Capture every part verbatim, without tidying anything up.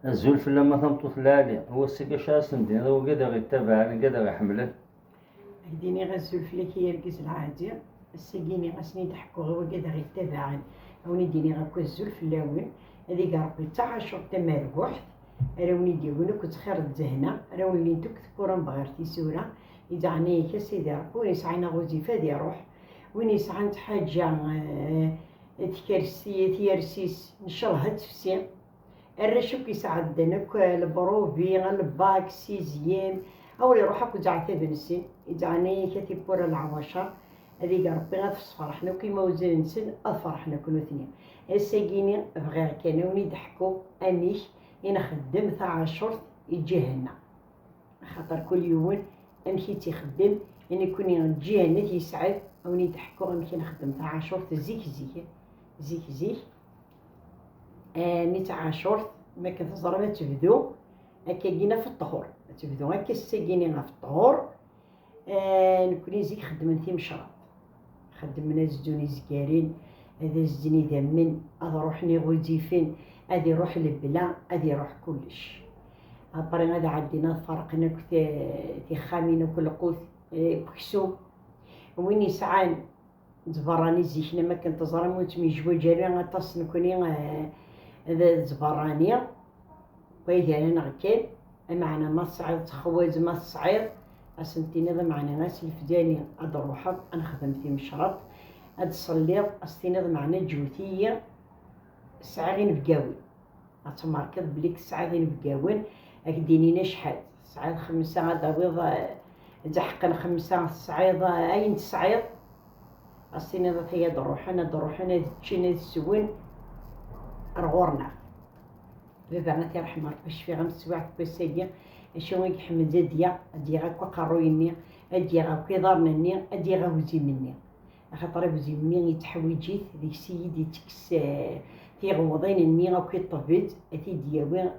Azul fell-am a tameṭṭut lɛali, wass-agi acu ara sen-d-tiniḍ i wigad i ɣ-ittabaɛen, wigad i ɣ-iḥemmlen? Ad k-d-iniɣ azul fell-ak ay argaz lɛali. Ass-agi-nni ad sen-id-ḥkuɣ i wigad i ɣ-ittabaɛen, a wen-id-iniɣ akk azul fell-awen. Ad ig Ṛebbi d taɛacurt tamerbuḥt, ara wen-id-yawin akk ttxir d zzehna, ara wen-llint akk tewwura n bɣir tisura, izeɛna-yak a Sidi Ṛebbi, win yesɛan aɣuzif ad iṛuḥ, win yesɛan tḥaǧa, eh, tkersi, tyersi-s, ncallah ad tefsi. Arrac akk yesɛeddan akk lebrubi, lbak, sizyem, awer iruḥ akk zeɛtab-nsen, izeɛna-yak a tiwwura leɛwacer, ad ig Ṛebbi ad sferḥen akk imawzan-nsen, ad ferḥen akk nutni. Ass-agi-ni bɣiɣ kan a wen-id-ḥkuɣ amek i nxeddem taɛacurt i ǧihenna. Axaṭer kul yiwen amek i tt-ixeddem, i nekkni ǧihenna i t-yesɛan, a wen-id-ḥkuɣ amek i nxeddem taɛacurt zik zik, zik zik. Eh, mi ttaɛacurt, mi akken teẓram ad tebdu, akkagi ɣef ṭṭhur. Ad tebdu akka ass-agi-ni ɣef ṭṭhur. Eh, nekkni zik xeddmen timecraḍ. Xeddmen ad zdun izgaren, ad azden idammen, ad ruḥen iɣuzifen, ad iruḥ lebla, ad iruḥ kullec. Après ad ɛeddin ad ferqen akk ti-, tixxamin akk lqut, eh, akk aksum. Win yesɛan d berrani zik, am akken teẓram ur ttemyejwaǧ ara aṭas nekkni, eh, d, d berrani. Wa gar-aneɣ kan, ameɛna ma tesɛiḍ ttexwaz, ma tesɛiḍ, ad sen-tiniḍ ameɛna ass leflani ad d-truḥeḍ, ad nexdem timecreḍt, ad d-tṣelliḍ, ad s-tiniḍ meɛna ǧǧut-iyi, sɛiɣ inebgawen. Ad tmerkeḍ belli tesɛiḍ inebgawen, ad k-d-inin acḥal. Tesɛiḍ xemsa, ad d-tawiḍ, eh, ad d-ḥeqqen xemsa, tesɛiḍ, eh, ayen tesɛiḍ. Ad s-tiniḍ ata ad d-ruḥen, ad d-ruḥen, ad ččen, ad swen ar ɣur-neɣ. Baba ad t-iṛḥem Ṛebbi, cfiɣ am teswiɛt n wass-agi, acu i iḥemmel ad d-yaɣ, ad d-yaɣ akk aqerruy-nni, ad d-yaɣ akk iḍarren-nni, ad d-yaɣ agzim-nni. Axaṭer agzim-nni yettḥewwij-it, deg-s i yi-d-ittekkes, eh, tiɣewḍin-nni akk iṭṭef-d, ad t-id-yawi,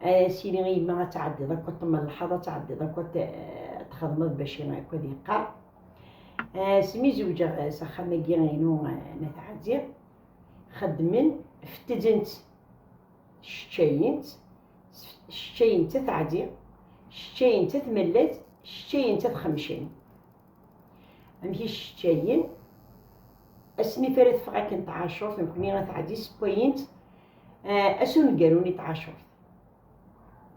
eh, ad s-yini i yemma ad tɛeddiḍ akk ad tmelḥeḍ, ad tɛeddiḍ akk ad t-, eh, txedmeḍ bac i-, akk ad yeqqar. Eh, asmi zewǧeɣ, eh, s axxam-agi-inu, eh, n At Ɛazi, xeddmen, fettden-tt, ccetkayen-tt, ccetkayen-tt At Ɛazi, ccetkayen-tt At Mellad, ccetkayen-tt At Xemcen. Amek i ccetkayen? Asmi ara teffeɣ akken tɛacurt, nekkni At Ɛazi ssewwayen-tt, eh, ass uneggaru n tɛacurt.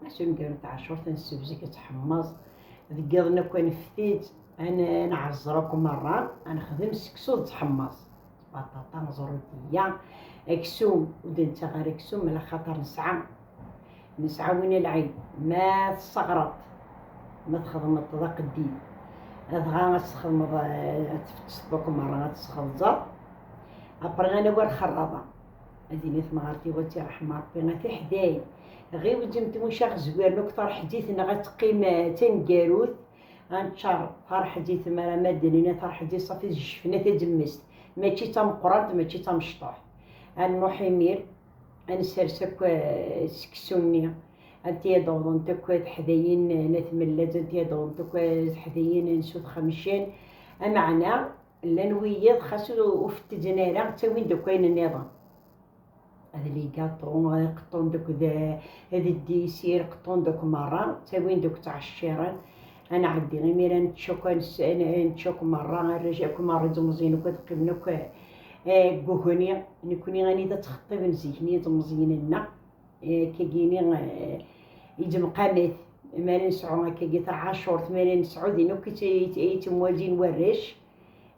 Ass uneggaru n tɛacurt, ad nessebzeg, ad tḥemmeẓ, deg yiḍen akk ad nefti-tt, ad n-, ad nɛezzer akk merra, ad nexdem seksu d tḥemmeẓ. Baṭaṭa, ẓrudiya, aksum, ur d-nettaɣ ara aksum, ala xaṭer nesɛa. Nesɛa win a lɛid, ma tesseɣreḍ, ma txedmeḍ d aqeddin, dɣa ad txedmeḍ, eh, ad tfettseḍ akk merra, ad tesxelẓeḍ. Après, ad nawi ar xerraḍa. Ad d-tini temɣart-iw, ad tt-iṛḥem Ṛebbi, a tiḥday, ɣiwzemt mucaɣ zwiren akk, taṛḥeddit-nneɣ ad teqqim, eh, d taneggarut. Ad neččar taṛḥeddit, mi ara madden-nni taṛḥeddit, ṣafi tejjefna tazemmest, mačči d tameqqrant, mačči d tamecṭuḥt. Ad nruḥ imir, ad nessers akk, eh, seksu-nni, anti ad d-awḍent akk teḥdayin n At Mellad, anti ad d-awḍent akk teḥdayin n Sut Xemcen. Ameɛna, llan wiyaḍ xas ur, ur fettden ara, ttawin-d akk ayen nniḍen. D ligaṭu, qeṭṭun-d akk d, d ddisir, qeṭṭun-d akk merra, ttawin-d akk ttɛecciren. Ad nɛeddi imir ad nečč akk, ad nes-, ad nečč akk merra, arrac akk merra iẓemẓiyen akk ad qqimen akk, eh, deg ugni. Nekkni anida ttxeṭṭiben zik-nni iẓemẓiyen-nneɣ, eh, akkagini, eh, iǧemqamat, mi ara nesɛu akkagi taɛacurt, mi ara nesɛu din akk i tt-, i tt-, i ttemwazin warrac,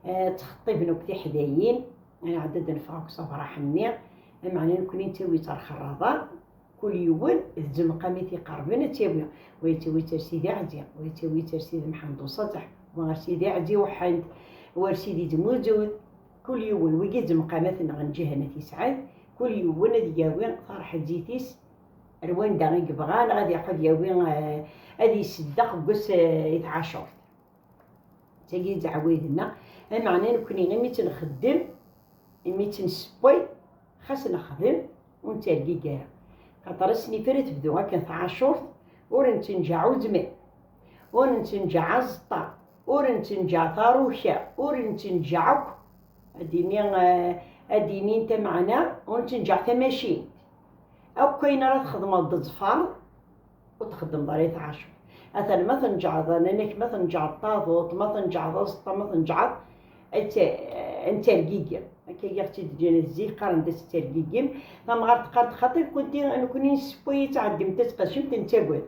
eh, ttxeṭṭiben akk tiḥdayin, ad nɛedda ad neffeɣ akk s afraḥ-nni, ameɛna nekkni nettawi-tt ar xerraḍa, kul yiwen d ǧemqam i t-iqerben ad tt-yawi, wa yettawi-tt ar Sidi Ɛzi, wa yettawi-tt ar Sidi Mḥend Uṣateḥ, wa ar Sidi Ɛzi Uḥend, wa ar Sidi Zmuzud, kul yiwen, wigi d ǧemqamat-nneɣ n ǧihanat yesɛan, kul yiwen ad yawi taṛḥeddit-is ar wanda i yebɣa, neɣ ad iruḥ ad yawi, eh, ad iseddeq deg wass, eh, i tɛacurt. D tagi i d ttɛawiden-nneɣ. Ameɛna nekkni imi tt-nxeddem, imi tt-nessewway, xas nexdem, ur nettergigi ara. Xaṭer ass-nni ara tebdu akken tɛacurt, ur nettenǧaɛ udem, ur nettenǧaɛ aẓeṭṭa, ur nettenǧaɛ taruka, ur nettenǧaɛ akk. Ad d-ini, eh, ad d-inin tameɛna, ur nettenǧaɛ tamacint. Akk ayen ara txedmeḍ d ẓẓfar, ur txeddmeḍ ara i tɛacurt. Atan ma tneǧɛeḍ ananak, ma tneǧɛeḍ taḍuṭ, ma tneǧɛeḍ aẓeṭṭa, ma tneǧɛeḍ, ad t-, ad tergigim. Akka i ɣ-tt-id-ǧǧan zik, qqaren-d ad tergigim. Tamɣart teqqar-d xaṭi, kunti, nekkni nessewway ad tɛeddim, ad tqedcemt, nettagad.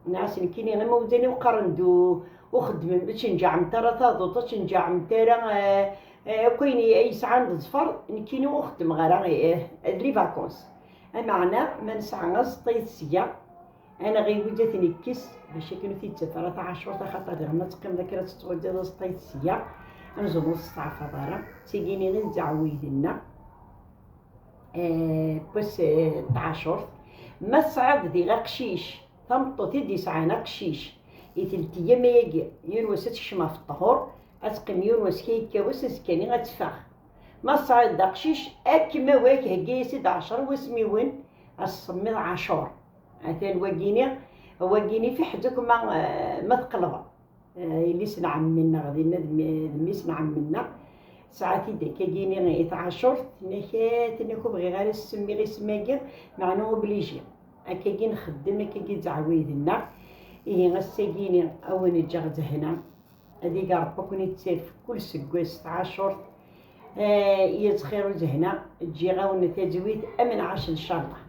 Nɛas nekkini imawlan-iw qqaren-d ur, ur xeddmem, ur tneǧǧɛemt ara taḍuṭ, ur tneǧǧɛemt ara, eh, eh, akk ayen ay yesɛan d ẓẓfar, nekkini ur xeddmeɣ ara, eh, d les vacances. Ameɛna ma nesɛa aẓeṭṭa i tesga, ad nɣiwel ad t-nekkes, bac akken ur t-id-taf ara tɛacurt, axaṭer diɣen ma teqqimeḍ akken ad tettɣuddiḍ aẓeṭṭa i tesga, amzun ur testeɛfaḍ ara. D tigi i d ttɛewwiden-nneɣ, eh, n wass, eh, n tɛacurt. Ma tesɛiḍ diɣ aqcic, tameṭṭut i d-yesɛan aqcic, i telt ayyam-agi, yiwen wass ad tekcem ɣef ṭṭhur, ad teqqim yiwen wass kan yekka wass, azekka-nni ad teffeɣ. Ma tesɛiḍ d aqcic, akken ma wak, heggi-as-id ɛecṛa wasmiwen, ad s-tsemmiḍ Ɛacur. Atan wagini, wagini fiḥel akk ma, eh, ma tqelbeḍ. Eh, yelli-s n ɛemmi-nneɣ dinna, d mmi-, d mmi-s n ɛemmi-nneɣ. Tesɛa-t-id akkagini i tɛacurt, tenna-k, "Eh, tenna-k ur bɣiɣ ara s-semmiɣ isem-agi, meɛna obligé." Akkagi nxeddem, akkagi d ttɛewwiden-nneɣ. Ihi ass-agini, a wen-ǧǧeɣ zehna. Ad ig Ṛebbi ad ken-ittaf kul seggas tɛacurt, eh, i ttxir u zehna. Ǧǧiɣ-awen tazwit am nɛac, ncallah.